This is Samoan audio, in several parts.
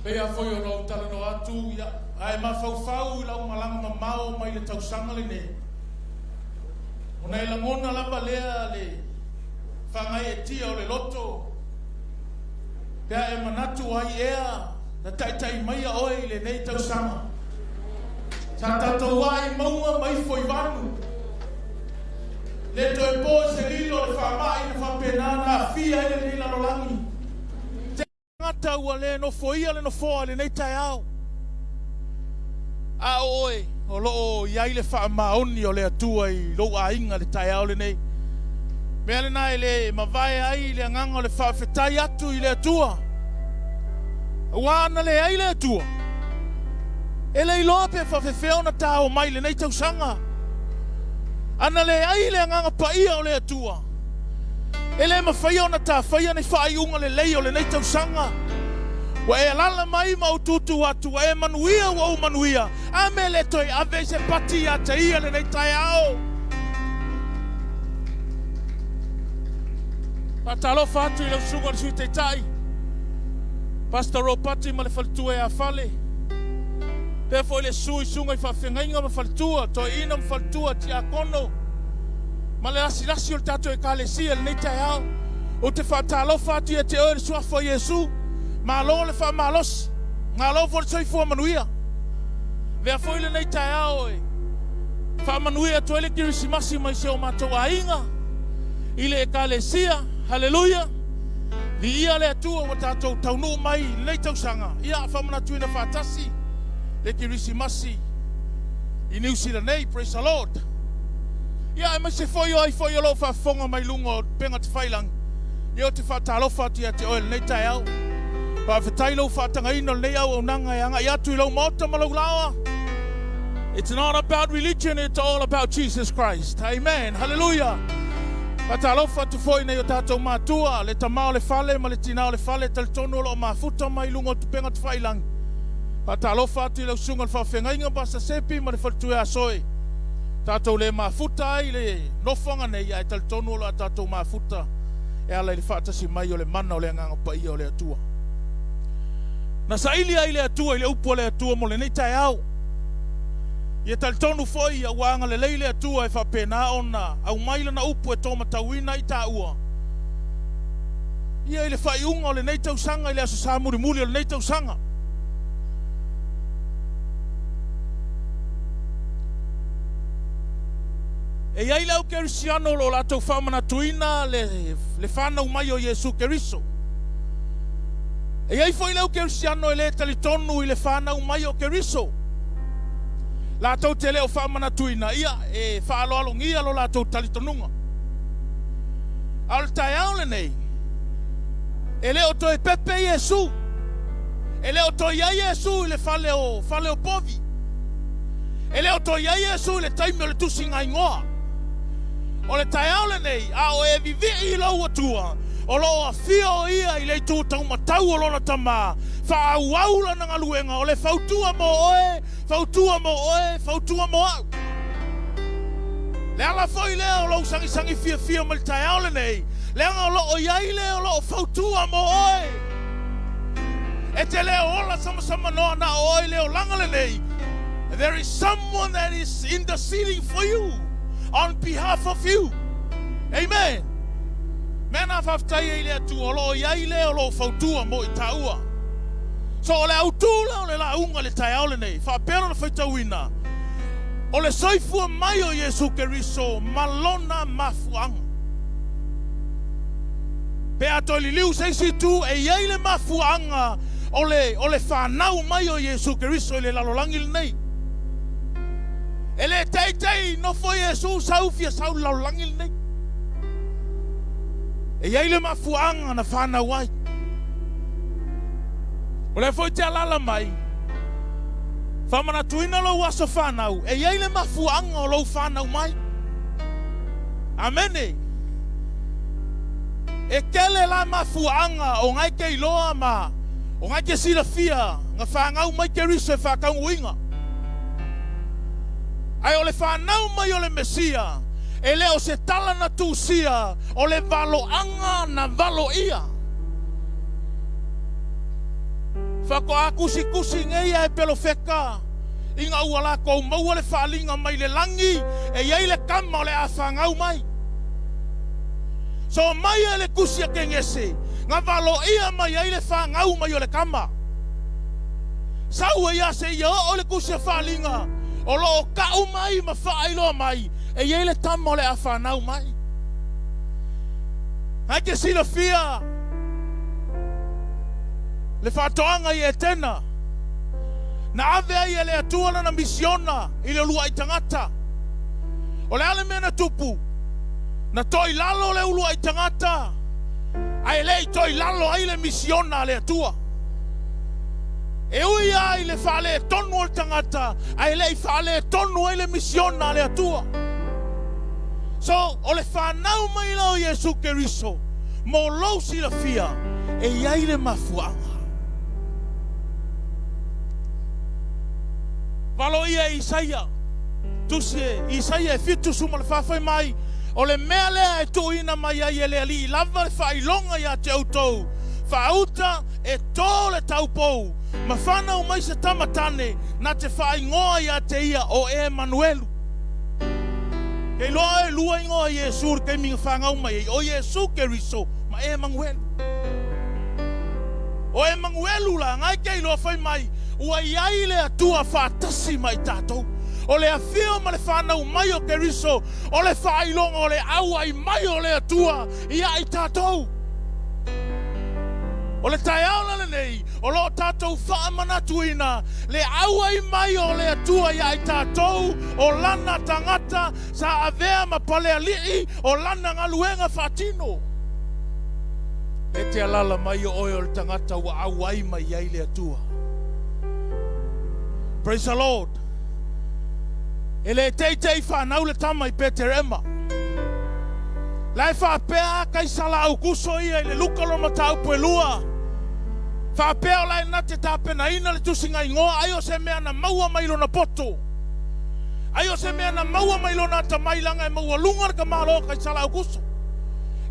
Pei lava foi ona ou talanoa atu, ia, a e mafaufau i lau malaga mamao mai le tausaga lenei, ona e lagona lava lea le faagaeetia o le loto pe a e manatu ai ea na taitai maia oe i lenei tausaga. Sa tatou ae i mauga ma ifo i vanu. Le toe po i se lilo le faamai na faapena ona aafia ai lenei lalolagi. Tagata ua le nofoia le nofoa i lenei taeao, a o oe o lo o i ai le faamaoni o le Atua i lou aiga i le taeao lenei. Mea lena e le mavae ai le agaga o le faafetai atu i le Atua, aua ana leai le Atua, e le iloa pe faafefea ona ta omai i lenei tausaga. Ana leai le agaga paia o le Atua, E le mafaia ona ta faia ni faaiuga lelei o lenei tausaga. Ua e alaala mai ma ou tutu atu, ua e manuia, ua ou manuia. A mea le toe ave ai se pati ia te ia lenei taeao? Faatalofa atu i lau susuga i le Sui Taitai, Pastor Ropati ma le faletua ia Fale, pea foi le susu i susuga i faafeagaiga ma faletua, toeaina ma faletua, tiakono, ma le lasilasi o le tatou Ekalesia i lenei taeao. Ou te faatalofa atu ia te oe i le Suafa o Iesu. Malo le faamalosi. Malo foi le soifua manuia. Avea foi lenei taeao e faamanuia atu ai le Kerisimasi mai si o matou aiga i le Ekalesia. Haleluia! Viia le Atua ua tatou taunuu mai i lenei tausaga. Ia, faamanatuina faatasi le Kerisimasi i Niu Sila nei. Praise the Lord. Ia, aemaise foi o ai foi o lo o faafofoga mai luga o upega tafailagi, ia ou te faatalofa atu ia te oe i lenei taeao. Faafetai lou faatagaina o lenei auaunaga e agai atu i lou maota ma lou laoa. It's not about religion, it's all about Jesus Christ. Amen. Hallelujah. Faatalofa atu foi nei o tatou matua, le tama o le fale ma le tina o le fale, talitonu o lo o mafuta mai luga o tupega tafailagi. Faatalofa atu i lau susuga i le faafeagaiga Pastor Sepi ma le faletua ia Soe. Tatou le mafuta ai i le nofoaga nei, ae talitonu o lo a tatou mafuta e ala i le faatasi mai o le mana o le Agaga Paia o le Atua. Na saili ai le Atua i le upu a le Atua mo lenei taeao. Ia talitonu foi ia ua agalelei le Atua e faapena ona aumai lana upu e tōmatauina ai taua ia i le faaiuga o lenei tausaga i le Aso Sa mulimuli o lenei tausaga. E i ai le au Kerisiano o lo o latou faamanatuina le, le fanau mai o Iesu Keriso. E i ai foi le au Kerisiano e le talitonu i le fanau mai o Keriso. Latou te le o faamanatuina, ia, e faaaloalogia lo latou talitonuga. A o le taeao lenei, e le o toe pepe Iesu. E le o toe i ai Iesu i le fale o, fale o povi. E le o toe i ai Iesu i le taimi o le tusiga igoa. O le taeao lenei, a o e vivii i lou Atua, o lo o afio o Ia i le itu taumatau o Lona Tama, faaauau Lana galuega o le fautua mo oe, fautua mo oe, fautua mo au. Le ala foi lea o lou sagisagi fiafia mai le taeao lenei, leaga o lo o i ai le o lo o fautua mo oe. E te le o ola samasamanoa na o oe i le olaga lenei. There is someone that is interceding for you on behalf of you. Amen. Mea na faafetai ai le Atua o lo o i ai le o lo o fautua mo i tāua. So o le autū lea o le lauga i le taeao lenei, faapea lona faitauina, o le soifua mai o Iesu Keriso ma lona mafuaaga. Pe a toe liliu se isi itu, e i ai le mafuaaga o le, o le fanau mai o Iesu Keriso i le lalolagi lenei. E le teitei nofo Iesu sau fia sau i le lalolagi lenei. E i ai le mafuaaga na fanau ai. O lea foi te alaala mai, faamanatuina lou aso fanau, e i ai le mafuaaga o lou fanau mai. Amene. E tele la mafuaaga o ngai ke iloa ma o ngai ke silafia na fanau mai Keriso e faataunuuina. Ae o le fanau mai o le Mesia, e le o se tala na tusia, o le valoaga na valoia. Faatoa tusitusi nei a e pelofeta ina ua latou maua le faaaliga mai le lagi e i ai le tama o le a fanau mai. So mai e le tusi a Kenese na valoia mai ai le fanau mai o le tama. Sau ai lava seia oo i le tusi a Faaaliga o lo o tau mai ma faailoa mai e i ai le tama o le a fanau mai. Na e te silafia le faatoaga i Etena, na ave ai e le Atua lana misiona i le uluai tagata. O le a le mea na tupu? Na toilalo le uluai tagata, ae le i toilalo ai le misiona a le Atua. E ui lava i le faaletonu o le tagata, ae le i faaletonu ai le misiona a le Atua. So, o le fanau mai la o Iesu Keriso, mo lou silafia, e i ai le mafuaaga. Valoia e Isaia, tusi e Isaia e 74 fai mai, O le mea lea e tuuina mai ai e le Alii lava le faailoga ia te outou, faauta e tō le taupou, ma fanau mai se tama tane, na te faaigoa ia te ia o Emanuelu. Kei iloa e lua igoa o Iesu i le taimi na fanau mai ai, o Iesu Keriso ma Emanuelu. O Emanuelu la, na e te iloa fai mai, ua i ai le Atua faatasi ma i tatou. O le afio ma le fanau mai o Keriso, o le faailoga o le auai mai o le Atua ia i tatou. O le taeao la lenei, o lo o tatou faamanatuina le auai mai o le Atua ia i tatou, o Lana tagata sa avea ma palealii o Lana galuega faatino. E te alala mai o oe o le tagata ua auai mai ai le Atua. Praise the Lord. E le teitei fanau le tama i Peterema. La e faapea a Kaisala Aukuso ia i le Luka lona mataupu e lua. Faapea o la e na te tapenaina le tusiga igoa ai o se mea na maua mai lona poto. Ai o se mea na maua mai lona atamai leaga e maualuga le tamaloa o Kaisala Aukuso.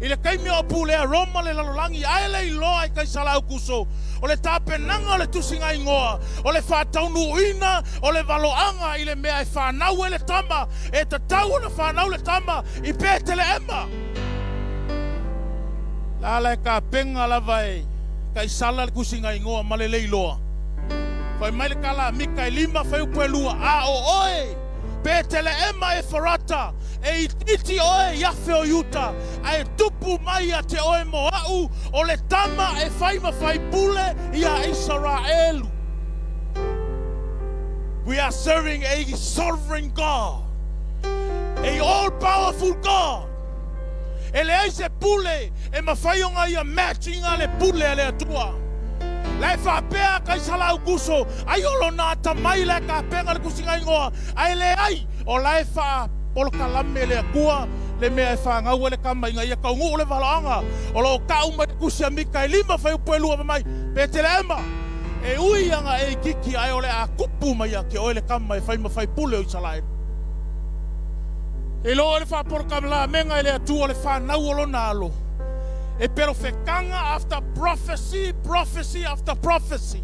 I le taimi o pulea Roma le lalolagi ae le iloa e Kaisala Aukuso o le tapenaga o le tusiga igoa o le faataunuuina o le valoaga i le mea e fanau ai le tama, e tatau ona fanau le tama i Peteleema. La la e tapena lava e Kaisala le tusiga igoa ma le le iloa. Fai mai le tala a Mika e 5 fuaiupu e 2, A o oe, Peteleema Efarata, e itiiti oe i afe o Iuta, ae tupu mai ia te oe mo a'u o le tama e fai ma faipule iā Isaraelu. We are serving a sovereign God, a all powerful God. E leai se pule e mafai ona ia match ina le pule a le Atua. La e faapea a Kaisala Aukuso, ai o lona atamai la e tapena le tusiga igoa, ae leai, o la e faapolokalame le Atua le mea e fanau ai le tama ina ia taunuu le valoaga o lo o tau mai le tusi a Mika e 5 fuaiupu e 2 fai mai, Peteleema, e ui ana e itiiti ae o le a tupu mai ia te oe le tama e fai ma faipule o Isaraelu. E iloa le faapolokalamega e le Atua le fanau o lona alo e perofetaga after prophecy, prophecy after prophecy.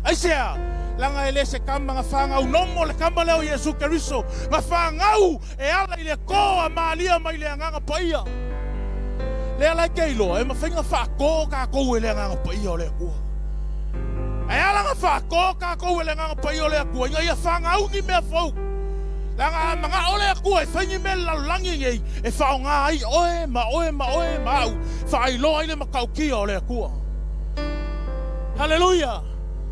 Aisea? Leaga e le se tama na fanau nomo le tama lea o Iesu Keriso, na fanau e ala i le tō a Malia mai le Agaga Paia. Lea la e te iloa, e mafai ona faatō tatou e le Agaga Paia o le Atua. Ae ala ona faatō tatou e le Agaga Paia o le Atua, ina ia fanau ni mea fou. Leaga a manao le Atua e fai ni mea i le lalolagi nei, e faaaoga ai oe ma oe ma oe ma au, faailoa ai le matautia o le Atua. Haleluia!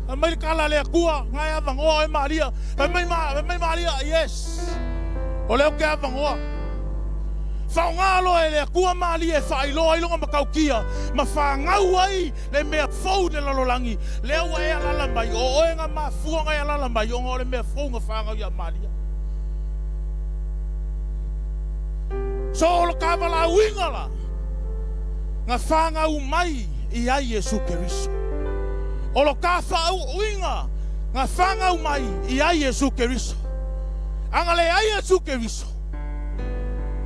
Fai mai le tala a le Atua, na e avanoa oe Malia. Fai mai, fai mai Malia, yes. O lea ou te avanoa. Faaaoga loa e le Atua Malia e faailoa ai lona matautia ma fanau ai le mea fou i le lalolagi. Lea ua e alala mai, o oe na mafua ona e alala mai ona o le mea fou na fanau ia Malia. So o lo ta valaauina la, na fanau mai i ai Iesu Keriso. O lo ta faauuina na fanau mai i ai Iesu Keriso. Ana leai Iesu Keriso,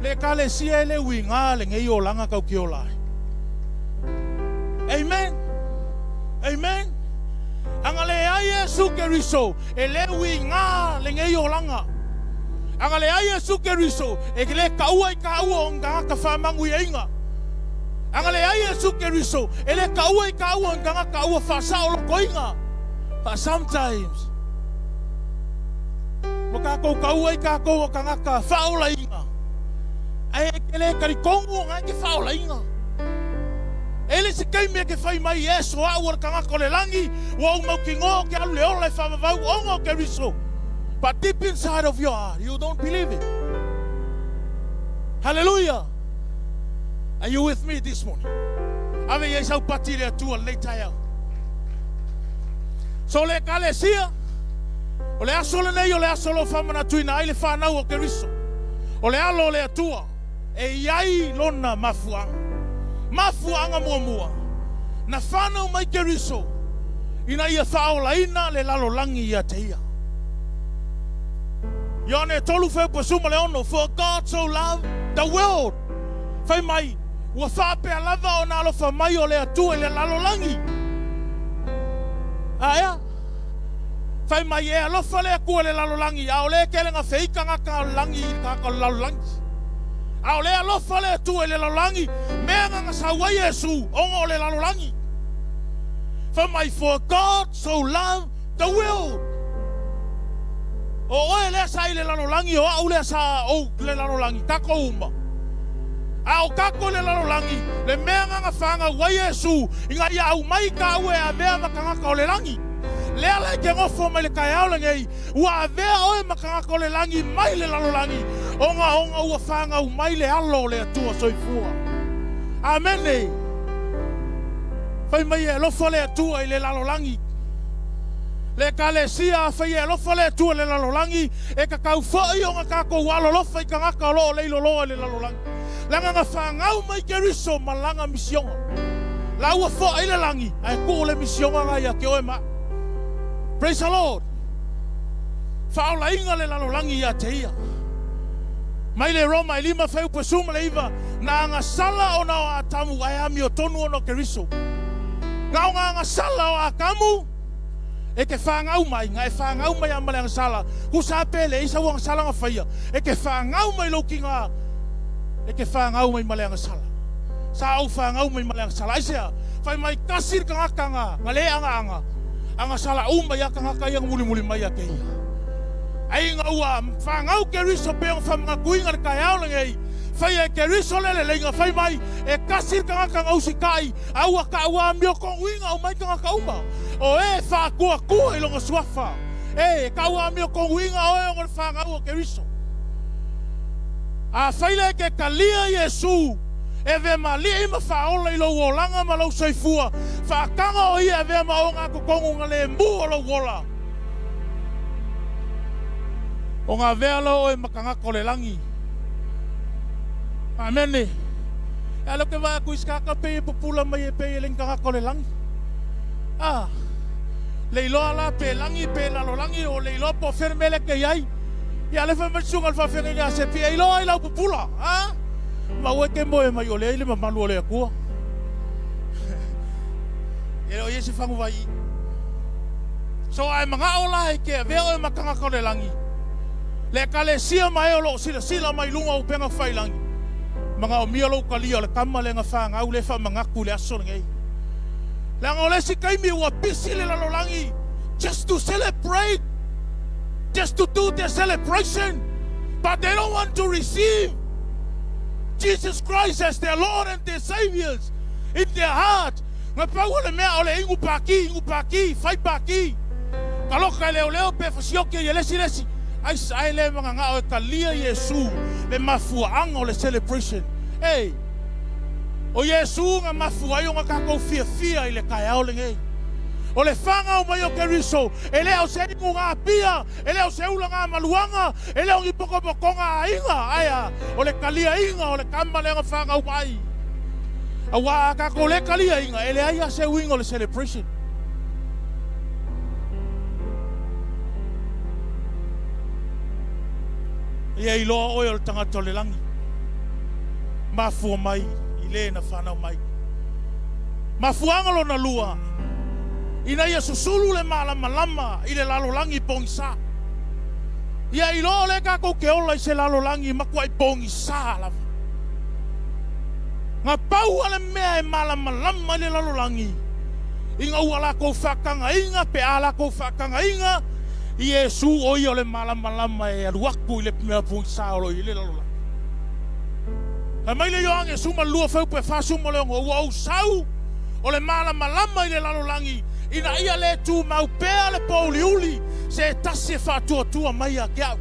le Ekalesia e le uiga lenei olaga tau ke ola ai. Amen. Amen. Iesu Keriso, e le uiga lenei olaga. A na leai Iesu Keriso, e le taua i taua o ni tagata faamanuiaina. A na leai Iesu Keriso, e le taua i taua o ni tagata ua faasaolotoina. But sometimes, ua tatou taua i tatou o tagata faaolaina, ae e te le talitonu o na e te faaolaina. E le se taimi e te fai mai, Yes, o au o le tagata o le lagi, ua ou mautinoa ou te alu i le ola e faavavau ona o Keriso. But deep inside of your heart, you don't believe it. Hallelujah! Are you with me this morning? Ave i ai sau pati i le Atua lenei taeao. So le Ekalesia, o le aso lenei o le aso o lo o faamanatuina ai le fanau o Keriso. O le alo o le Atua e i ai lona mafuaaga. Mafuaaga muamua, na fanau mai Keriso ina ia faaolaina le lalolagi ia te ia. Ioane 3 fuaiupu 16, For God so loved the world, fai mai, ua faapea lava ona alofa mai o le Atua i le lalolagi. A ea? Fai mai, e alofa le Atua i le lalolagi, a o le kele na fei tagata o le lagi i tagata o le lalolagi. A o le alofa le Atua i le lalolagi, mea na na sau ai Iesu, ona o le lalolagi. Fai mai, for God so loved the world. O oe lea sa i le lalolagi, o au lea sa ou le lalolagi, tatou uma. A o tatou i le lalolagi, le mea na na fanau ai Iesu, ina ia aumai taua e avea ma tagata o le lagi. Lea la e te nofo mai le taeao lenei, ua avea oe ma tagata o le lagi mai le lalolagi, ona ona ua fanau mai le Alo o le Atua soifua. Amene. Fai mai e alofa le Atua i le lalolagi. Le Ekalesia, afai e alofa le Atua i le lalolagi, e tatau foi ona tatou alolofa i tagata o lo o leiloloa i le lalolagi. Leaga na fanau mai Keriso ma lana misioga. La ua foai le lagi, ae tuu le misioga la ia te oe ma au. Praise the Lord. Faaolaina le lalolagi ia te ia. Mai le Roma e 5 fuaiupu 19, na agasala ona o Atamu ae amiotonu ona o Keriso. Na ona agasala o Atamu, e te fanau mai, na e fanau mai a ma le agasala, tusa a pe leai sau agasala na faia, e te fanau mai lou tiga, e te fanau mai ma le agasala. Sa ou fanau mai ma le agasala. Aisea? Fai mai tasi le tagata na, na le agaaga, agasala uma ia tagata ia na mulimuli mai ia te ia. Ai ina ua fanau Keriso pe ona whamanatuina le taeao lenei, faia e Keriso le leleiga, fai mai, e tasi le tagata na usitai, a ua taua amiotonuina uma ai tagata uma. O e faatuatua i lona suafa. E, e taua amiotonuina oe ona o le fanau o Keriso. Afai lea e te talia Iesu e avea ma Alii ma Faaola i lou olaga ma lou soifua, faataga o Ia e avea ma ogatotonu na lemu o lou ola. Ona avea loa oe ma tagata o le lagi. Amene. E ala ou te vaai atu i si tagata pei e pupula mai e pei e le ni tagata o le lagi. Ah, le iloa la pe lagi pe lalolagi o le iloa po o fea le mea lea e te i ai. Ia le fai mai le susuga i le faafeagaiga a Sepi, e iloa ai lau pupula. Ah, ma ua e te moe mai o lea i le mamalu o le Atua. E le o i ai se faguvai i. So a e manao la e te avea oe ma tagata o le lagi, le Ekalesia ma e o lo o silasila mai luga o upega failangi, manaomia lou talia o le tama lea na fanau lea e faamanatu i le aso lenei. Leaga o le isi taimi ua pisi le lalolagi just to celebrate, just to do their celebration, but they don't want to receive Jesus Christ as their Lord and their Saviors in their heart. Na pau o le mea o le inu pākī, inu pākī, fai pākī, taloka e leoleo pe fasioki ai e le isi le isi. Ai, ae le mananao e talia Iesu le mafuaaga o le celebration. Ei, o Iesu na mafua ai ona tatou fiafia i le taeao lenei. O le fanau mai o Keriso, e le o se inu napia, e le o se ula gamaluaga, e le o ni potopotoga aiga, ae a, o le taliaina o le tama lea na fanau mai. Aua a tatou le taliaina, e leai lava se uiga o le celebration. Ia iloa oe o le tagata o le lagi, mafua mai i le na fanau mai. Mafuaaga lona lua, Ina ia susulu le malamalama i le lalolagi pogisa. Ia iloa o lea tatou te ola i se lalolagi matuai pogisa lava. Na pau a le mea e malamalama i le lalolagi, ina ua latou faatagaina pe a latou faatagaina Iesu o ia o le malamalama e alu atu i le mea pogisa o lo o i ai le lalolagi. Fai mai le Ioane 12 fuaiupu e 46, Ua ou sau o le malamalama i le lalolagi, ina ia le tumau pea le pouliuli se tasi e faatuatua mai ia te au.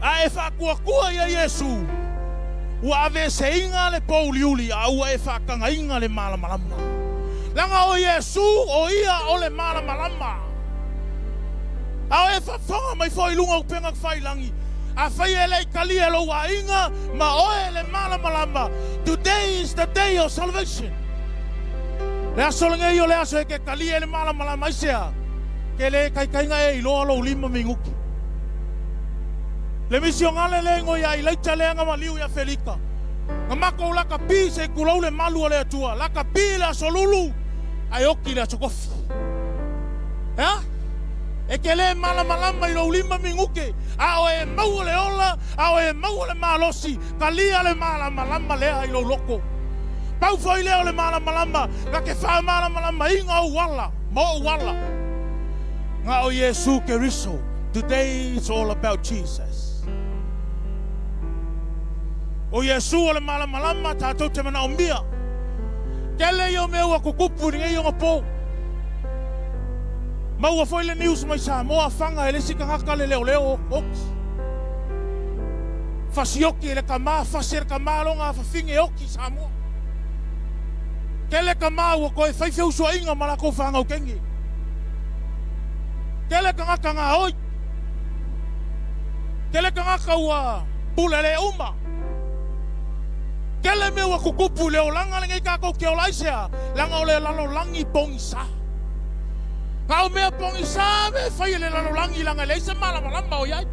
A e faatuatua ia Iesu, ua aveeseina le pouliuli a ua e faatagaina le malamalama. Leaga o Iesu o ia o le malamalama. A o e faafofoga mai foi i luga o upega tafailagi, afai e le i talia e lou aiga ma oe le malamalama, today is the day of salvation. Le aso lenei o le aso e te talia ai le malamalama. Aisea? Ke le taitaiga e iloa lou lima minuti. Le misionale le igoa ia Ilaita lea na maliu i Afelika. Na matou lakapi se i tulou le malu o le Atua. Lakapi i le aso lulu ae oti i le aso tofi. E a? E te le malamalama i lou lima minute, a o e maua le ola, a o e maua le malosi, talia le malamalama lea i lou loto. Pau foi lea o le malamalama, na te faamalamalamaina ou ala ma ou ala. Na o Iesu Keriso. Today it's all about Jesus. O Iesu o le malamalama tatou te manaomia. Tele ia o mea ua tutupu i lenei ogapo. Maua foi le news mai Samoa, faga e le isi tagata le leoleo oti. Fasi oti e le tama, fasi e le tama lona afafine e oti i Samoa. Tele tama ua toe fai feusuaiga ma latou fanau teine. Tele tagata gaoi. Tele tagata ua pule le uma. Tele mea ua tutupu i le olaga lenei tatou te ola ai sea, leaga o le lalolagi pogisa. Na o mea pogisa mea e fai e le lalolagi leaga e leai se malamalama o i ai.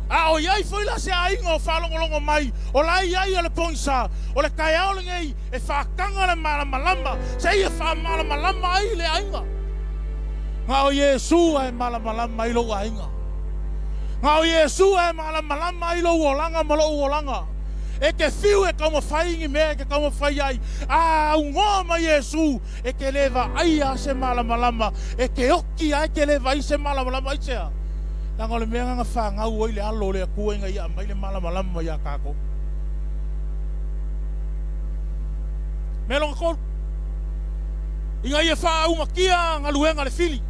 A o i ai foi la se aiga o faalogologo mai o la e i ai o le pogisa, o le taeao lenei e faataga le malamalama seia faamalamalama ai le aiga. Na o Iesu e malamalama ai lou aiga. Na o Iesu e malamalama ai lou olaga ma lou olaga. E te fiu e taumafai ni mea e te taumafai ai, a aunoa ma Iesu e te le vaaia se malamalama, e te oti lava e te le vaai se malamalama. Aisea? Leaga o le mea lena na fanau ai le Alo o le Atua ina ia aumai le malamalama iā tatou. Mea lona tolu, ina ia faaaumatia galuega a le fili.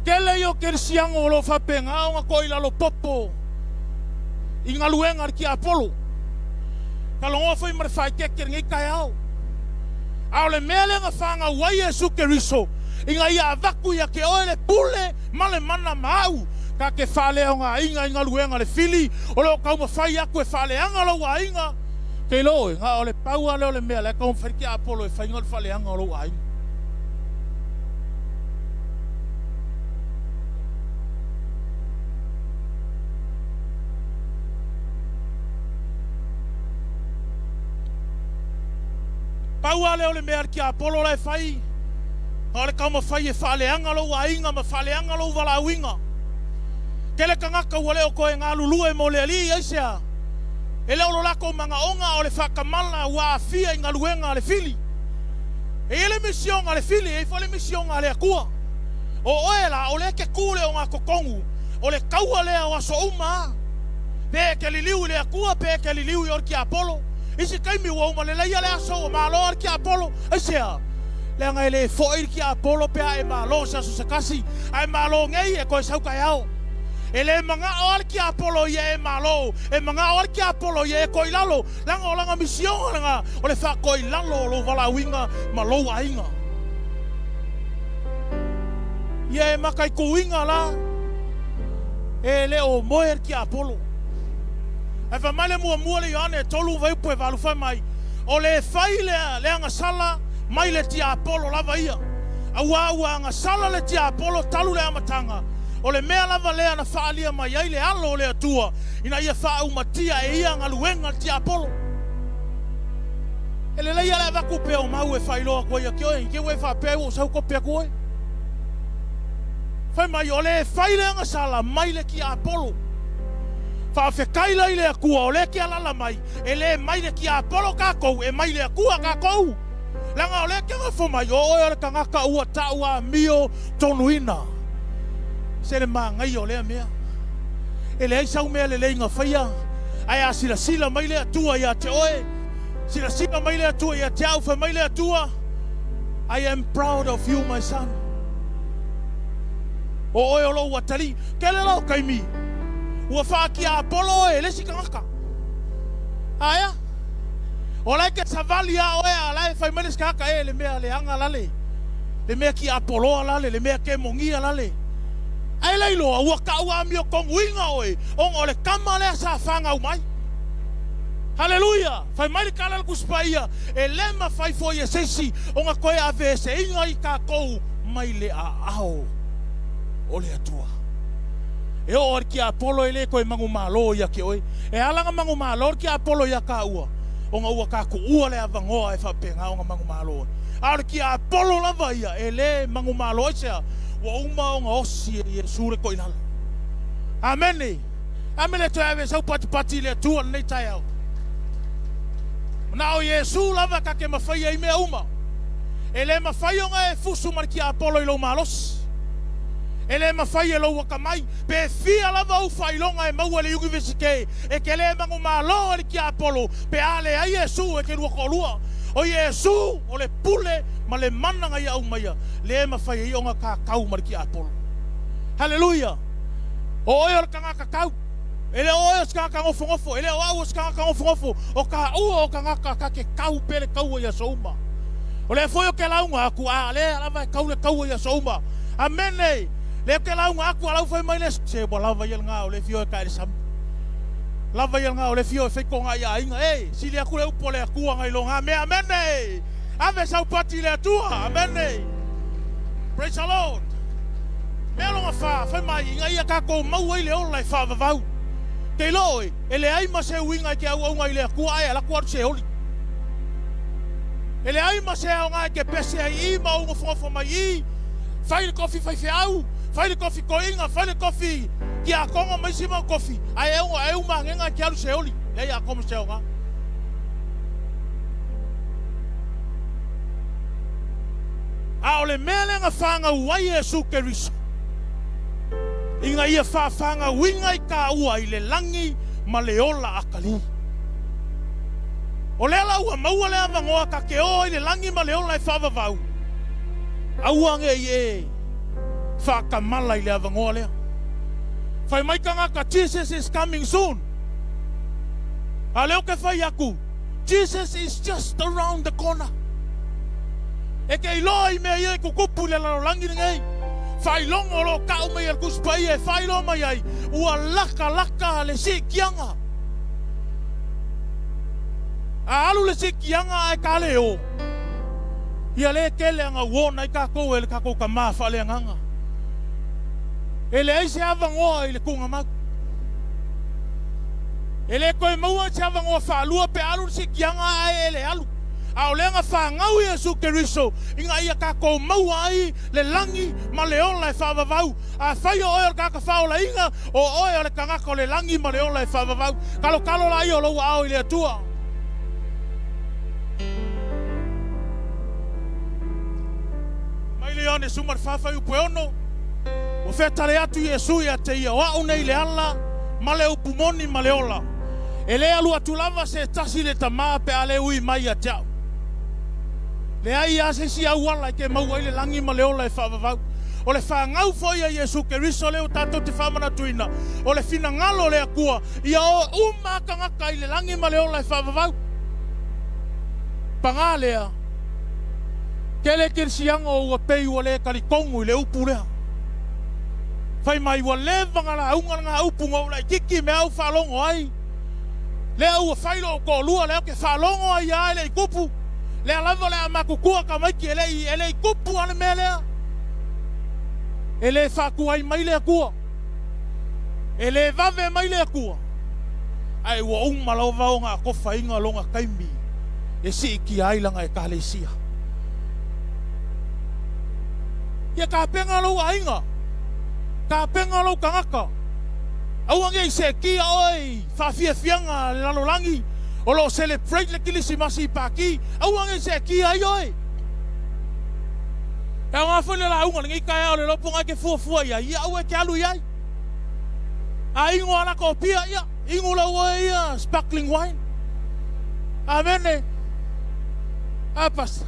Tele ia o kerisiano o lo o faapena ona toilalo popo i galuega a le tiapolo. Talanoa foi ma le faaeteete i lenei taeao. A o le mea lea na fanau ai Iesu Keriso, ina ia avatu ia te oe le pule ma le mana ma au, ta te faaleaogaina i galuega a le fili o lo o taumafai atu e faaleaga lou aiga. Te iloa oe, na o le pau lava lea o le mea la e taumafai le tiapolo e fai na o le faaleaga o lou aiga. Pau lava lea o le mea a le tiapolo la e fai, na o le taumafai e faaleaga lou aiga ma faaleaga lou valaauina. Tele tagata ua le o toe galulue mo le Alii, aisea? E le o lo latou manaoga a o le faatamala ua aafia i galuega a le fili. E i ai le misioga a le fili, e i ai foi le misioga a le Atua. O oe la, o lea e te tu i le ogatotonu o le taua lea o aso uma a. Pe e te liliu i le Atua, pe e te liliu i o le tiapolo. Isi taimi ua uma lelei a le aso, ua malo a le tiapolo. Aisea? Leaga e le foi le tiapolo pe a e malo se aso se tasi, a e malo nei e toe sau taeao. E le manao a le tiapolo ia e malo, e manao a le tiapolo ia e toilalo, leaga o lana misioga lena o le faatoilalo o lou valaauina ma lou aiga. Ia e mataituina la, e le o moe le tiapolo. Ae fai mai le muamua le Ioane e tolu vaiupu e valu fai mai, o le fai le, le agasala mai le tiapolo lava ia. Auā ua agasala le tiapolo talu le amataga, o le mea lava lea na faaalia mai ai le Alo o le Atua ina ia faaumatia e ia galuega le tiapolo. E lelei a le avatu pea o mau e faailoa atu ai ia te oe, i te ua e faapea ai ua ou sau kope atu oe. Fai mai, o le e fai le agasala mai le tiapolo. Faafetai la i le Atua o lea e te alala mai, e le mai le tiapolo tatou, e mai le Atua tatou. Leaga o lea e te nofo mai, o oe o le tagata ua tau amio tonuina. Se le manaia o lea mea. E leai sau mea lelei na faia, ae a silasila mai le Atua ia te oe, silasila mai le Atua ia te au, fai mai le Atua, I am proud of you my son. O oe o lou atalii. Tele la o taimi, ua faatiapolo oe e le isi tagata. Aea? O la e te savali a oe a la e fai mai le isi tagata, e le mea leaga lale, le mea tiapoloa lale, le mea kemonia lale. Ae le iloa ua tau amiotonuina oe ona o le tama lea sa fanau mai. Haleluia! Fai mai le tala a le Tusi Paia, e le mafai foi e se isi ona toe aveeseina i tatou mai le aao o le Atua. E oo lava i le tiapolo e le toe manumalo ia te oe. E ala ona manumalo le tiapolo ia taua, ona ua ta tuua le avanoa e faapena ona manumalo ai. A o le tiapolo lava ia e le manumalo aisea? Ua uma ona osi e Iesu le toilalo. Amene! A me le toe ave sau patipati i le Atua lenei taeao. Na o Iesu lava ta te mafai ai mea uma. E le mafai ona e fusu ma le tiapolo i lou malosi. E le mafai e lou atamai, pe fia lava ou faailoga e maua i le Iunivesite, e te le manumalo e le tiapolo pe a leai Iesu e te lua toalua. O Iesu o le pule ma le mana na ia aumaia, lea e mafai ai ona tatau ma le tiapolo. Haleluia! O oe o le tagata tau. E le o oe o se tagata nofonofo, e le o au o se tagata nofonofo, o taua o tagata ta te tau pea le taua i aso uma. O lea foi ou te lauga atu, a lea lava e tau le taua i aso uma. Amene! Lea ou te lauga atu, a lau fai mai le, se ua lava ia lena o lea e fia o e tae i le sami. Lava ia lena o lea e fia o e fai toga i aiga. E, sili atu le upu a le Atua nai lo na mea. Amene! Ave sau pati i le Atua. Amene! Praise the Lord! Mea lona fa, fai mai, ina ia tatou maua ai le ola e faavavau. Te iloa oe, e leai ma se uiga i te auauna i le Atua ae alu atu alu seoli. E leai ma se aoga e te pese ai i ma ou nofonofo mai i, fai le kofi faifeau, fai le kofi toeaina, fai le kofi tiakono ma isi mau kofi, ae e uma anega e te alu seoli. Leai atoa ma se aoga. A o le mea lea na fanau ai Iesu Keriso, ina ia faafanauina i taua i le lagi ma le ola atalii. O lea la ua maua le avanoa ta te o ai i le lagi ma le ola e faavavau, aua ne i e faatamala i le avanoa lea. Fai mai tagata, Jesus is coming soon. A o lea ou te fai atu, Jesus is just around the corner. E te iloa i mea ia e tutupu i le lalolagi lenei. Faailoga o lo o tau mai e le Tusi Paia e faailoa mai ai, ua latalata le siitiaga. A alu le siitiaga ae ta le o, ia lea e tele ana uona ai tatou e le tatou Tama faaleagaga. E leai se avanoa i le tuugamau. E le toe maua se avanoa faalua pe alu le siitiaga ae e le alu. A o lea na fanau Iesu Keriso ina ia tatou maua ai le lagi ma le ola e faavavau. Afai o oe o le tagata faaolaina, o oe o le tagata o le lagi ma le ola e faavavau. Kalokalo laia o lou aao i le Atua. Mai le Ioane 14 fuaiupu e 6, Ua featale atu Iesu ia te ia, O au nei le ala ma le upu moni ma le ola. E le alu atu lava se tasi i le Tama pe a le ui mai ia te au. Leai lava se isi auala e te maua ai le lagi ma le ola e faavavau. O le fanau foi a Iesu Keriso lea ua tatou te faamanatuina, o le finagalo o le Atua ia o uma a tagata i le lagi ma le ola e faavavau. Paga lea, tele kerisiano ua pei ua le talitonu i le upu lea. Fai mai ua leva na lauga lena upu na ou laititi mea au faalogo ai. Lea ua fai lou toalua lea ou te faalogo ai a e le i tupu. Lea lava o le a matutua tamaiti e le i e le i tupu a le mea lea. E le faatuai mai le Atua. E le vave mai le Atua. Ae ua uma lava ona atofaina lona taimi. E siitia ai lana Ekalesia. Ia tapena lou aiga, tapena lou tagata. Aua ne i seetia oe i faafiafiaga a le lalolagi o lo o celebrate le Kilisimasi i Paki, aua ne i seetia ai oe. E aoga foi le lauga i lenei taeao le iloa po o na e te fuafua i ai, ia aua e te alu i ai. A inu lava latou pia, ia inu lau oe ia sparkling wine. Amene. A pasa.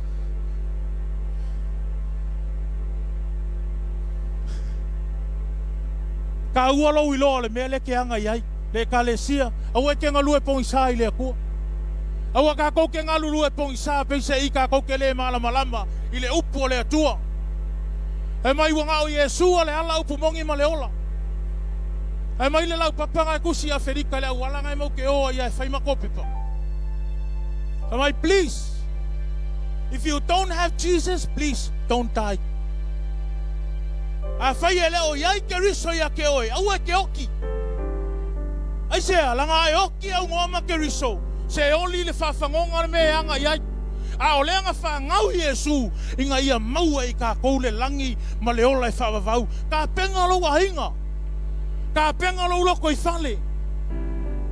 Taua lou iloa o le mea lea e te aga i ai, le Ekalesia, aua e te galue pogisa i le Atua. Aua tatou te galulue pogisa peiseai tatou te le malamalama i le upu a le Atua. Fai mai ua na o Iesu a le ala, upu moni ma le ola. Fai mai le laupapa na e tusi i Afelika i le auala na e mau te o ai ia e fai matou pepa. Fai mai, please, if you don't have Jesus, please don't die. Afai e le o i ai Keriso ia te oe, aua e te oki. Aisea, laga a e oki au ngoa ma Keriso, se oli le faafagoga le mea e aga i ai. A o lea na faagau Iesu ina ia maua i tatou le lagi ma le ola e faavavau. Tapena lou aiga. Tapena lou loto i fale.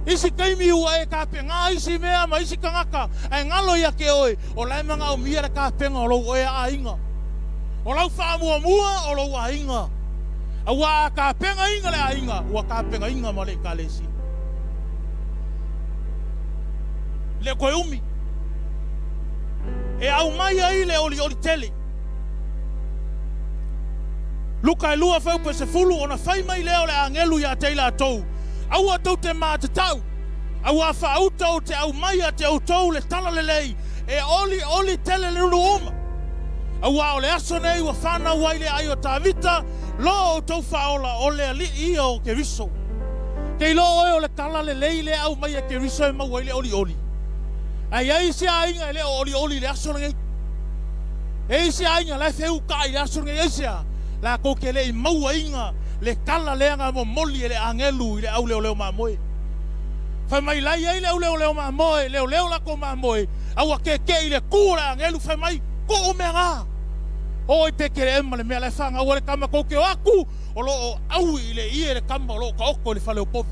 Isi taimi ua e tapena isi mea ma isi tagata, ae galo ia te oe, o la e manaomia le tapena o lou oe aiga. O lau faamuamua o lou aiga. Aua a tapenaina le aiga, ua tapenaina ma le Ekalesia. Le toe umi e aumai ai le olioli tele. Luka e 2 fuaiupu e 10, ona fai mai lea o le agelu ia te i latou, Aua tou te matatau, auā faauta ou te aumai ia te outou le tala lelei e olioli tele le nuu uma. Auā o le aso nei ua fanau ai le ai o Tavita, lo outou faaola, o le Alii ia o Keriso. Te iloa oe o le tala lelei lea aumai e Keriso e maua ai le olioli. Ae i ai isi aiga e le o olioli i le aso lenei. E i ai isi aiga la e feukai i le aso lenei. Aisea? Latou te le i mauaina le tala lea na momoli e le agelu i le auleoleo mamoe. Fai mai la i ai le auleoleo mamoe, leoleo latou mamoe, a ua kekeʻi i le tu o le agelu, fai mai, Tuu mea na! Oo i Petelehema le mea la e fanau ai le tama, tou te o atu, o lo o aui i le ie le tama o lo o taoto i le fale o povi.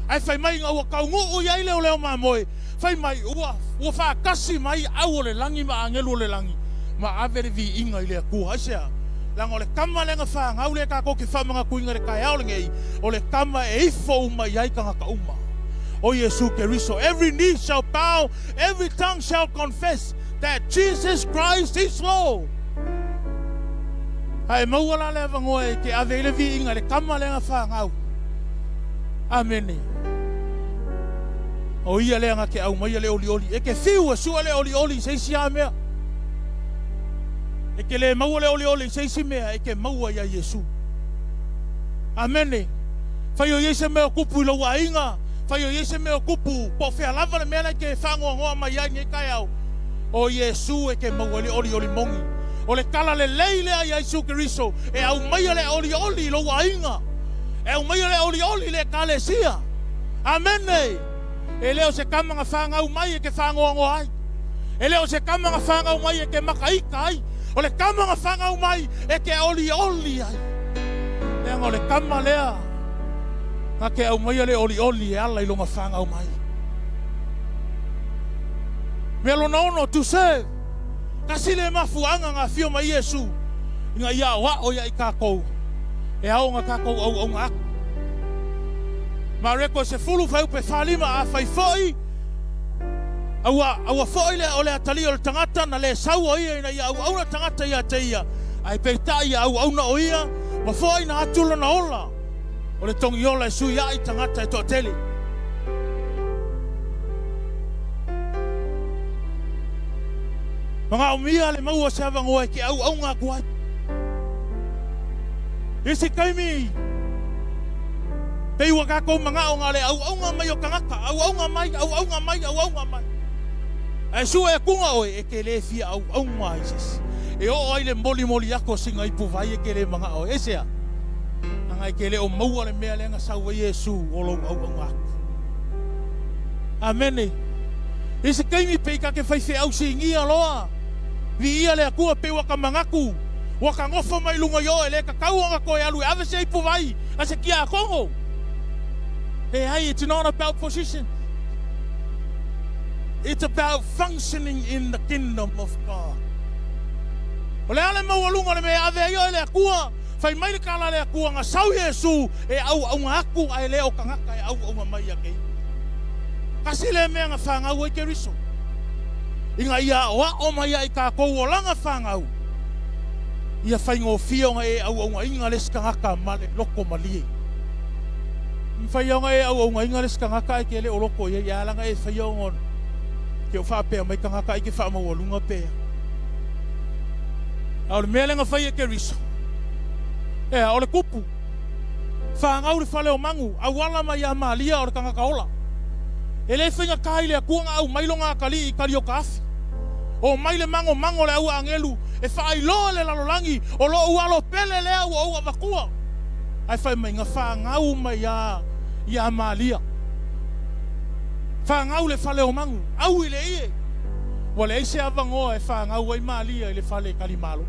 Ae fai mai ina ua taunuu i ai leoleo mamoe, fai mai ua, ua faatasi mai au o le lagi ma agelu o le lagi, ma ave le viiga i le Atua. Aisea? Leaga o le tama lea na fanau lea tatou te faamanatuina i le taeao lenei, o le tama e ifo uma i ai tagata uma. O Iesu Keriso. Every knee shall bow, every tongue shall confess that Jesus Christ is Lord. A e maua la le avanoa e te ave ai le viiga i le tama lea na fanau. Amene. O ia lea na te aumaia le olioli. E te fiu e sue le olioli i se isi lava mea. E te le maua le olioli i se isi mea, e te maua ia Iesu. Amene. Fai o i ai se mea o tupu i lou aiga, fai o i ai se mea o tupu, po o fea lava le mea la e te faanoanoa mai ai i lenei taeao, o Iesu e te maua ai le olioli moni. O le tala lelei lea ia Iesu Keriso e aumaia le olioli i lou aiga, e aumaia le olioli i le Ekalesia. Amene! E le o se tama na fanau mai e te faanoanoa ai. E le o se tama na fanau mai e te makaita ai. O le tama na fanau mai e te olioli ai. Leaga o le tama lea na te aumaia le olioli e ala i lona fanau mai. Mea lona ono, to serve. Tasi lea mafuaaga na afio mai Iesu ina ia aoao ia i tatou e ao ona tatou auauna atu. Mareko e 10 fuaiupu e 45, Afai foi aua, aua foi le o le atalii o le tagata na le sau o ia ina ia auauna tagata ia te ia, ae peitai ia auauna o ia, ma foaina atu lona ola, o le togiola e sui ai tagata e toatele. Manaomia le maua o se avanoa e te auauna atu ai. Isi taimi, pei ua tatou manao na o le auauna mai o tagata, auauna mai, auauna mai, auauna mai. Ae sue atuga oe, e te le fia auauna ai se isi. E oo ai le molimoli atu o sina ipuvai e te le manao ai. Aisea? Leaga e te le o maua le mea lea na sau ai Iesu o lou auauna atu. Amene. I se taimi pei ta te faifeau sinia loa, viia le Atua pei ua ta manatu ua ta nofo mai luga i o e le tatau ona toe alu e ave se ipu vai a se tiakono. Leai, it's not about position. It's about functioning in the kingdom of God. O le a le maualuga o le mea e ave ai oe e le Atua? Fai mai le tala a le Atua, na sau Iesu e auauna atu ae le o tagata e auauna mai ia te ia. Tasi lea mea na fanau ai Keriso, ina ia aoao mai ia i tatou olaga fanau, ia faigofie ona e auaunaina le isi tagata ma le loto malie. E mafai ona e auaunaina le isi tagata ae te le o loto i ai, ae ala ona e faia ona te o faapea mai tagata ai te faamaualuga pea. A o le mea lea na fai e Keriso, ea, o le kupu, fanau le fale o manu, auala mai ia Malia o le tagata ola. E le faigata i le Atua na aumai lona atalii i tali o ka afi. Omai le magomago o le au agelu e faailoa le lalolagi o lou alo pele lea ua ou avatua. Ae fai mai, na fanau mai ia ia Malia. Fanau le fale o manu, au i le ie. Ua leai se avanoa e fanau ai Malia i le fale talimalo.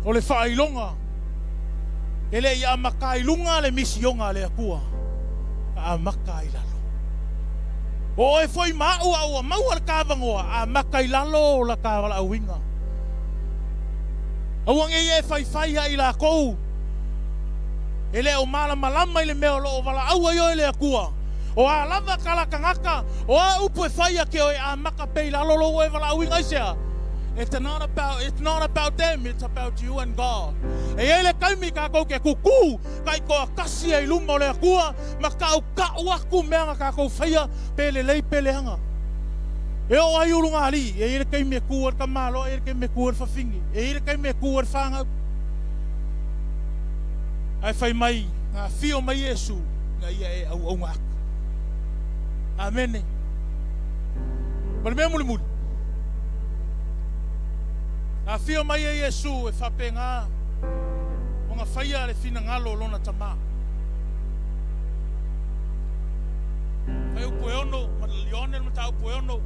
O le faailoga e le i amata i luga le misioga a le Atua, na amata i lalo. O oe foi ma a'u a ua maua le ta avanoa, amata i lalo la ta valaauina. Aua nei e faifai ia i lakou e le o malamalama i le mea o lo o valaau ai oe e le Atua. O a lava tala tagata, o a upu e fai ia te oe, amata pea i lalo lou oe valaauina. Aisea? It's not about, it's not about them, it's about you and God. E i ai le taimi tatou te tutū taitoatasi ai i luma o le Atua ma tautau atu mea na tatou faia, pe lelei pe leaga. E oo ai ulugalii, e i ai le taimi e tu ai le tamaloa, e i ai le taimi e tu ai le fafine, e i ai le taimi e tu ai le fanau. Ae fai mai, na afio mai Iesu ina ia e auauna atu. Amene. Ma le mea mulimuli, na afio mai e Iesu e faapena ona faia le finagalo o lona Tama. Fuaiupu e 6, ma Ioane le mataupu e 6,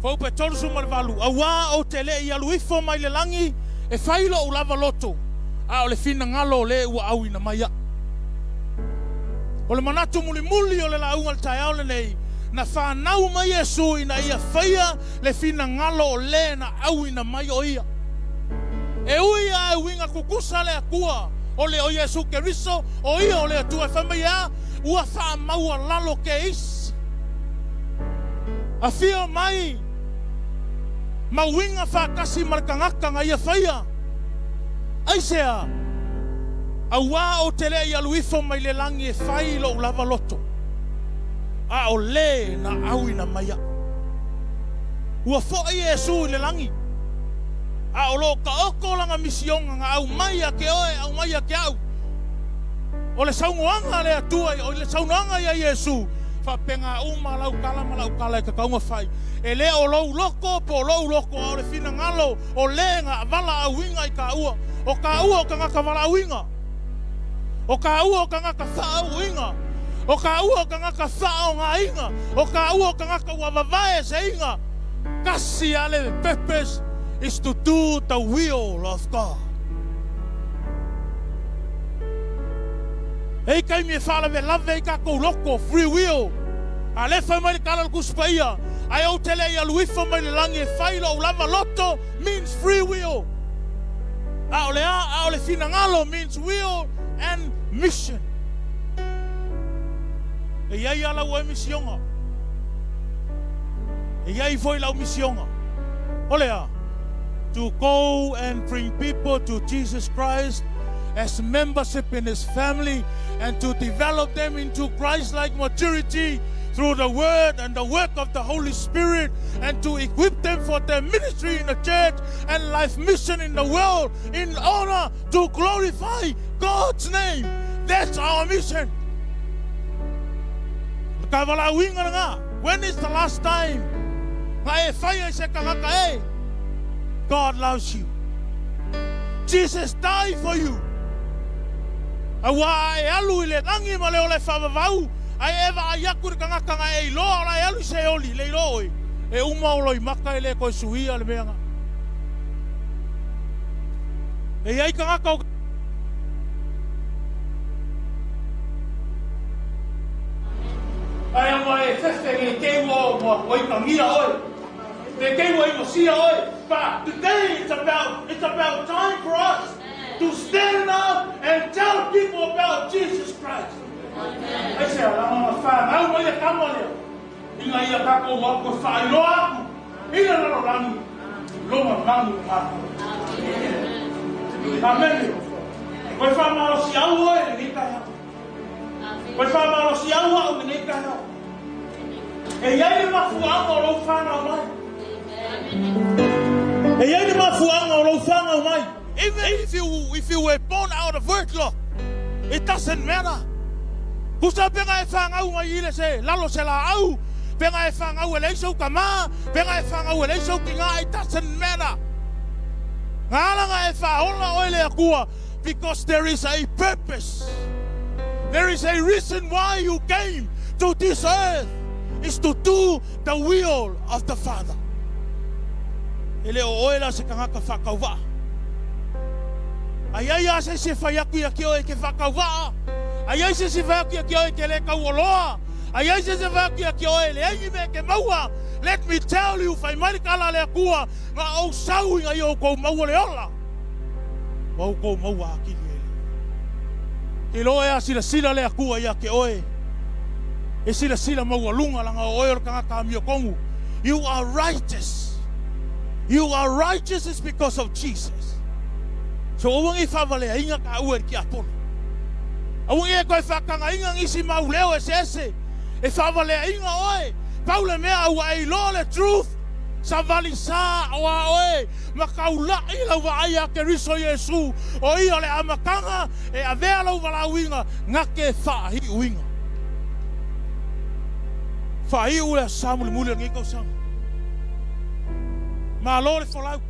fuaiupu e 38, Auā ou te le i alu ifo mai le lagi e fai lou lava loto, a o le finagalo o le ua auina mai au. O le manatu mulimuli o le lauga i le taeao lenei, na fanau mai Iesu ina ia faia le finagalo o le na auina mai o ia. E ui a e uiga tutusa le Atua o le o Iesu Keriso, o ia o le Atua e fai mai e a, ua faamaualalo ke isi. Afio mai ma uiga faatasi ma le tagata na ia faia. Aisea? Auā ou te le i alu ifo mai le lagi e fai lou lava loto, a o le na auina mai aʻu. Ua foʻi Iesu i le lagi, a o lo o taoto lana misioga na aumai ia te oe, aumai ia te aʻu. O le saunoaga a le Atua, o le saunoaga ia Iesu, faapena uma lau tala ma lau tala e tatau ona fai. E le o lou loto po o lou loto, a o le finagalo o le na valaauina i taua. O taua o tagata valaauina. O taua o tagata faaauuina. O taua o tagata faaogaina. O taua o tagata ua vavae eseina. Tasi a le purpose is to do the will of God. E i taimi e faalavelave ai tatou loto, free will. A le fai mai le tala o le Tusi Paia, ae ou te le i alu ifo mai le lagi e fai lou lava loto means free will. A o le a, a o le finagalo means will and mission. E i ai a lau oe misioga. E i ai foi lau misioga. O le a? To go and bring people to Jesus Christ as membership in His family and to develop them into Christ-like maturity through the Word and the work of the Holy Spirit and to equip them for their ministry in the church and life mission in the world in order to glorify God's name. That's our mission. Ka valaauina lena. When is the last time na e fai ai se tagata e? God loves you. Jesus died for you. Auā a e alu i le lagi ma le ola e faavavau, Ae e vaai aku i le tagata na e iloa o la e alu i Seoli, le iloa oe, e uma ou loimata e le toe suia le mea na. E i ai tagata o. Ae ua e fefe ne i te i ua ua itagia oe, ne i te i ua inosia oe, but today it's about, it's about time for us to stand up and tell people about Jesus Christ. Aisea, leaga na fanau mai le tama lea ina ia tatou o atu e faailoa atu i le lalolagi lona lagi o matou. Amene. Ua faamalosiau oe i lenei taeao. Ua faamalosiau au i lenei taeao. E i ai le mafuaaga o lou fanau mai. E i ai le mafuaaga o lou fanau mai. Even if you were born out of wedlock, it doesn't matter. Tusa pe na e fanau mai i le se lalo se laau, pe na e fanau e leai sou tama, pe na e fanau e leai sou tina, it doesn't matter. Na ala na e faaola oe le Atua because there is a purpose. There is a reason why you came to this earth is to do the will of the Father. E le o oe la se tagata faatauvaa. A i ai lava se isi e fai atu ia te oe e te faatauvaa, a i ai se isi e fai atu ia te oe e te le tauoloa, a i ai se isi e fai atu ia te oe e leai ni mea e te maua, let me tell you, fai mai le tala a le Atua, na ou sau ina ia outou maua le ola, ma outou maua atili ai le ola. Te iloa e a silasila le Atua ia te oe, e silasila maualuga leaga o oe o le tagata amiotonu. You are righteous. You are righteous is because of Jesus. So aua nei faavaleaina taua e le tiapolo. Aua nei e toe faatagaina nisi mau leo eseese e faavaleaina oe. Pau le mea a ua e iloa le truth, savali sa o a oe ma taula'i lau vaai ia Keriso Iesu, o ia o le amataga e avea lou valaauina na te faahiuina. Faaiu le aso Sa mulimuli o lenei tausaga. Malo le folau.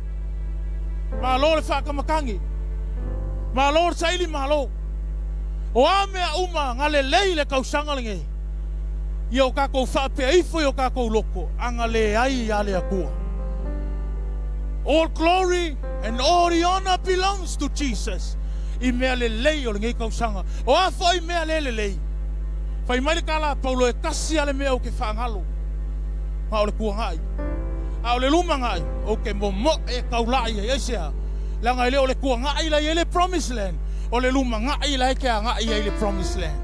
Malo le faakamatagi. Malo le saili malo. O a mea uma na lelei i le tausaga lenei, ia o tatou faapea ifo i o tatou loko, ana leai ia le Atua. All glory and all the honor belongs to Jesus i mea lelei o lenei tausaga. O a foi mea le lelei, fai mai le tala a Paulo, e tasi lava le mea ou te faagalo, ma o le tuanai. A o le lumanai, ou te momoe e taulai ai. Aisea? Leaga e le o le tuanai la e i ai le promised land, o le lumanai la e te agai ai i le promised land.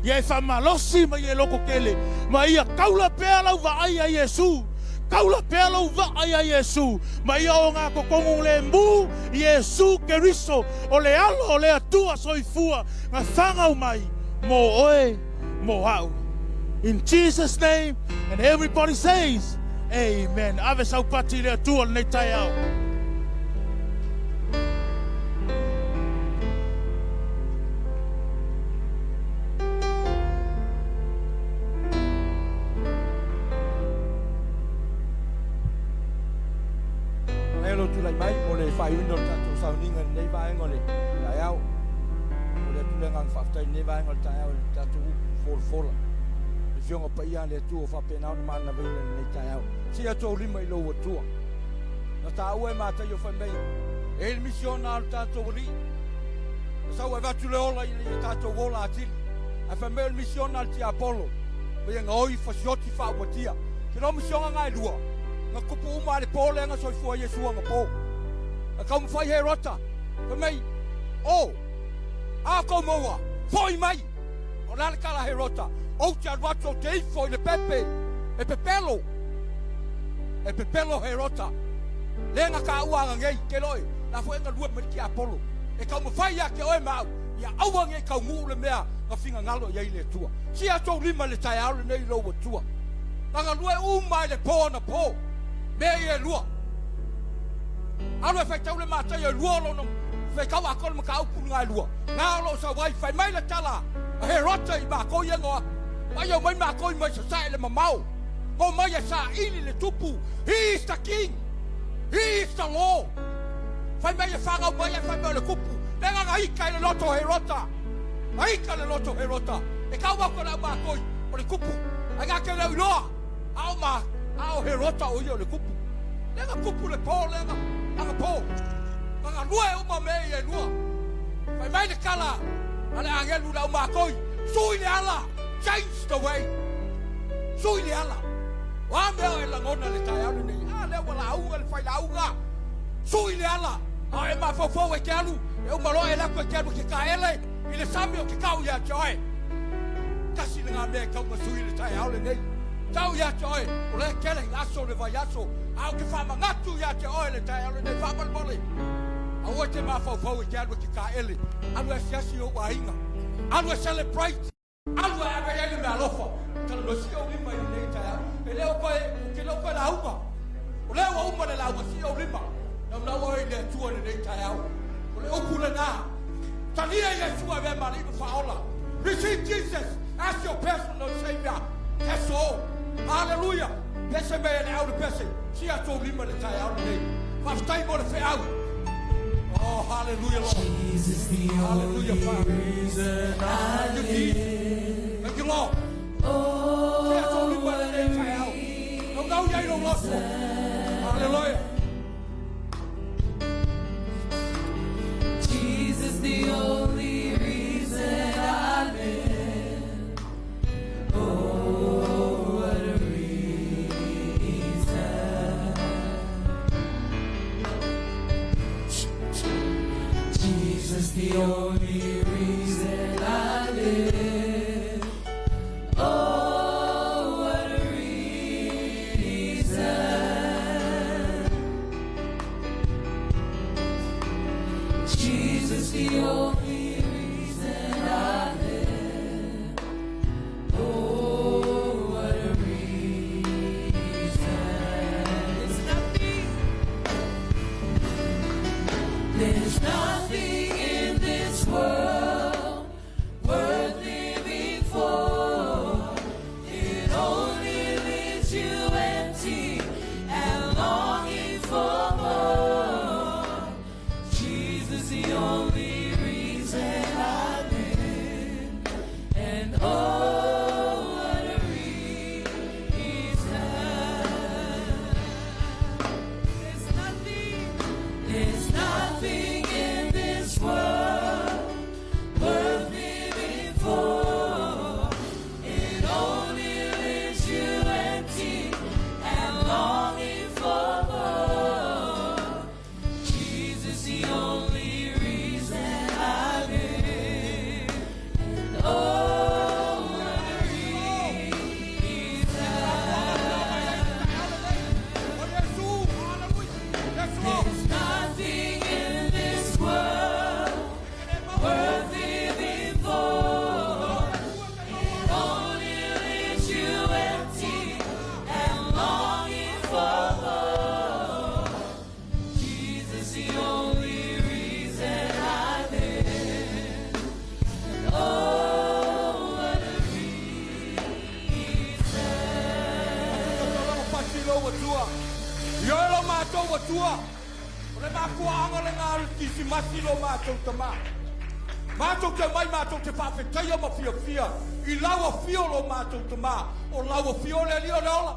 Ia e faamalosi ma ia e lototele, ma ia taula pea lau vaai ia Iesu, taula pea lou vaa ia Iesu, ma ia ogatotonu lemu Iesu Keriso, o le Alo o le Atua soifua na fanau mai mo oe mo au. In Jesus name and everybody says Amen. Ave sau pati i le Atua lenei taeao. Manaia lou tulai mai mo le faaiuina o le tatou sauniga i lenei vaega o le taeao. Momoli atu le agaga faafetai i lenei vaega o le taeao i le tatou upu folafola. Le Afioga Paia a le Atua ua faapena ona manavaina i lenei taeao. Sii atu ou lima i lou Atua. Na taua e Mataio fai mai, e i le misiona a lo tatou Alii. Na sau e avatu le ola ina ia tatou ola atili. Ae fai mai o le misiona a le tiapolo, ma ia gaoi fasioti faaumatia. Ke lo misioga nga e lua, na tupu uma a le po lea na soifua ai Iesu anapo. Na taumafai Herota, fai mai, O, a kou maua, foi mai! O le a le tala a Herota, Ou te alu atu ou te ifo i le pepe, e pepelo. E pepelo Herota. Lea na taua ana nei, ke loe, la foi e galue mai le tiapolo. E taumafai ia te oe ma au, ia aua nei taunuu le mea na finagalo i ai le Atua. Sia tou lima i le taeao lenei i lou Atua. Na galue uma i le po anapo, mea ia e lua. Alu e faitau le Mataio e lua o lona faitau atoa le mataupu lena e lua. Na o lo o sau ai, fai mai le tala a Herota i matou ia na o atu. Mai au mai matou i mai sasae le mamao. Na omai e saili le tupu. He is the king. He is the Lord. Fai mai e fanau mai ae fai mai o le tupu. Lea na ika i le loto o Herota. Na ika le loto o Herota. E tau atu e le aumakoi o le tupu, ae na te le o iloa a o ma a o Herota o ia o le tupu. Lea na tupu le po lea na anapo. Na galue uma mea ia e lua. Fai mai le tala a le agelu i le aumakoi, sui le ala, change the way. Sui le ala. O a mea o e lagona i le taeao lenei? A lea ua lauga le failauga. Sui le ala. A o e mafaufau e te alu, e uma loa e alu atu e te alu e te taele i le sami o te tau ia te oe. Tasi lena mea e tau na sui i le taeao lenei. Tau ia te oe, o lea e tele i aso le vaiaso, a ou te faamanatu ia te oe le taeao lenei, faamolemole. Aua e te mafaufau e te alu e te taele, alu e asiasi i ou aiga, alu e celebrate. Alu ae ave i ai le meaalofa. Talanoa sii ou lima i lenei taeao. E le o toe, ou te le o toe lauga. O lea ua uma le lauga, sii ou lima. Naunau oe i le Atua i lenei taeao. O le upu lena. Talia Iesu e avea ma Alii ma Faaola. Receive Jesus as your personal Savior. That's all. Hallelujah. Pese mai e le au le pese. Sii atu ou lima i le taeao lenei. Faafetai mo le feau. Oh, hallelujah, Lord. Jesus, the Hallelujah, only Father. reason I Thank you, Jesus. live. Thank you, Lord. Oh, Sii atu ou lima i what lenei a taeao. Naunau i ai lou loto. Hallelujah. Jesus, the only reason I live. Oh, what a reason. Jesus, the only reason I live. Oh, what a reason. Jesus, the only reason I live. Oh, what a reason. It's nothing. There's nothing in this world worth living for. It only leaves you empty and longing for more. Jesus, the only reason I live. And oh, what a reason. There's nothing, there's nothing in this world worth living for. It only leaves you empty and longing for more. Jesus, the only reason I live. And oh, what a reason. O Iesu, hallelujah. Yes, Lord. There's nothing in this world worth living for. It only leaves you empty and longing for more. Jesus, the only reason I live. And oh, what a reason. Pasi lou Atua. Ioe lo matou Atua. O le mafuaaga lena o le Kirisimasi lo matou Tama. Matou te omai matou te faafetaia ma fiafia i lau afio lo matou Tama. O lau afio le Alii o le ola.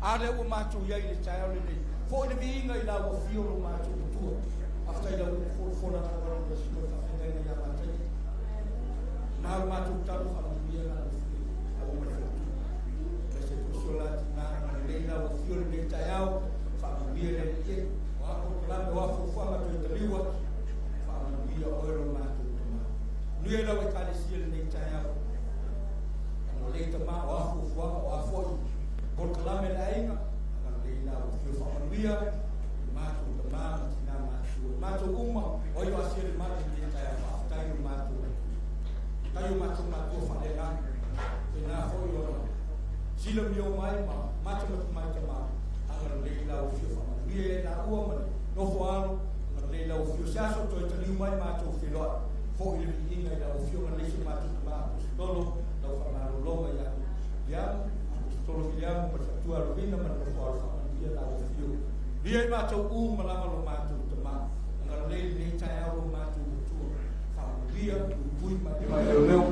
A lea ua matou i ai i le taeao lenei. Foi le viiga i lau afio lo matou Atua. Faafetai i lau folafola na ua lau le faafetaiga ia matai. Na o matou talo faamanuia lau afio. Lau ma le faletua. Aemaise foi si o la tina agalelei lau afio lenei taeao. Faamanuia le Alii e. O a polokalame, o a fuafuaga toe taliu atu. Faamanuia oe lo matou Tama. Manuia i lau Ekalesia lenei taeao. Agalelei Tama, o a fuafuaga, o a foi polokalame le aiga. Agalelei lau afio faamanuia. I matou tama ma tina matutua. Matou uma, o ai o asia le mata i lenei taeao. Faafetai lo matou Atua. Tai o matou matua faaleagaga. Tēnā foi ona silamia o mai ma matamata mai tama. Agalelei lau afio faamanuia e laua ma le nofo alo. Agalelei lau afio se aso toe taliu mai matou feiloai. Foi le viiga i lau afio agalelei si o matou tama Aposetolo lau faamalologa ia Viliamu, Aposetolo Viliamu ma le faletua Alovina ma le nofo alo faamanuia lau afio. Lia i matou uma lava lo matou tama. Agalelei lenei taeao lo matou Atua. Faamanuia, puipui ma leoleo.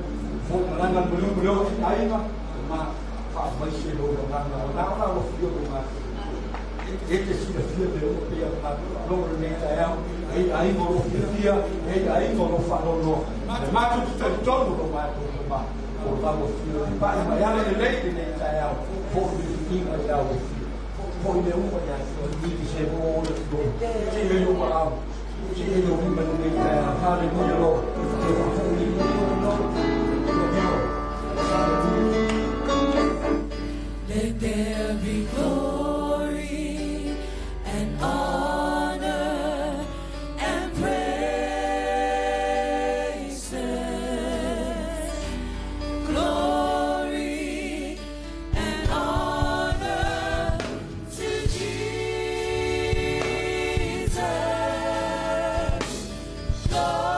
Foi malama. Malaga le maliu ma le oo i aiga, ma faavaise lou agaga, o na o la ua fia o matou. E te silafia mea uma pei ona matou faalogo i lenei taeao, e i ai aiga o lo o fiafia, e i ai aiga o lo o faanoanoa. Ae matou te talitonu lo matou Tama, o la ua fia e pai mai ala lelei i lenei taeao, foi le viiga i la ua fia. Foi mea uma ia te oe, i se o le Tii e lou aao, tii e lou lima i lenei taeao. Haleluia, Lord. E faafoi i Let there be glory and honor and praises. Glory and honor to Jesus. Glory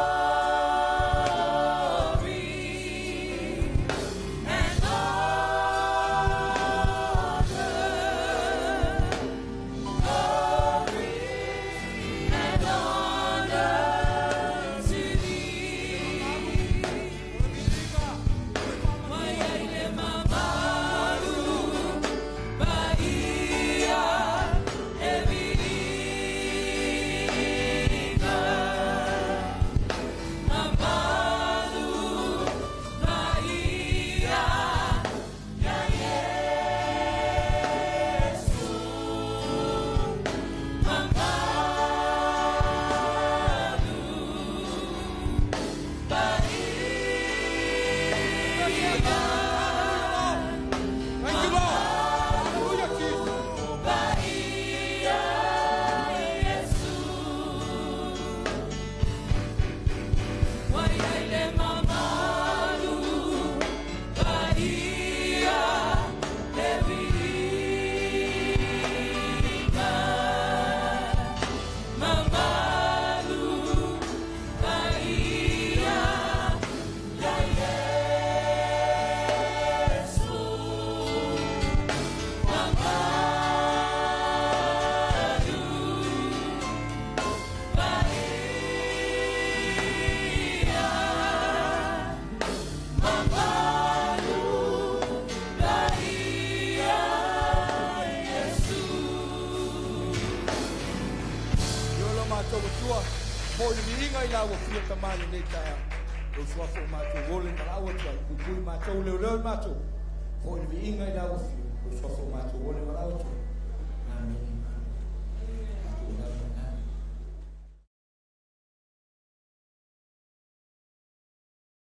and honor, glory and honor to Thee. Maiaile mamalu paia e viiga. Mamalu paia ia Iesu. Mamalu paia. Thank you, Lord. Hallelujah, Jesus. Paia Iesu. Waiaile mamalu paia e viiga. Mamalu paia ia Iesu. Mamalu paia, mamalu paia Iesu. Io lo matou atua, foi le viiga i la ua fia Tama i lenei taeao. Lou suafa o matou ole ma lau atu ai, puipui matou, leoleo i matou. Foi le viiga i la ua fia, lou suafa o matou ole ma lau atu ai.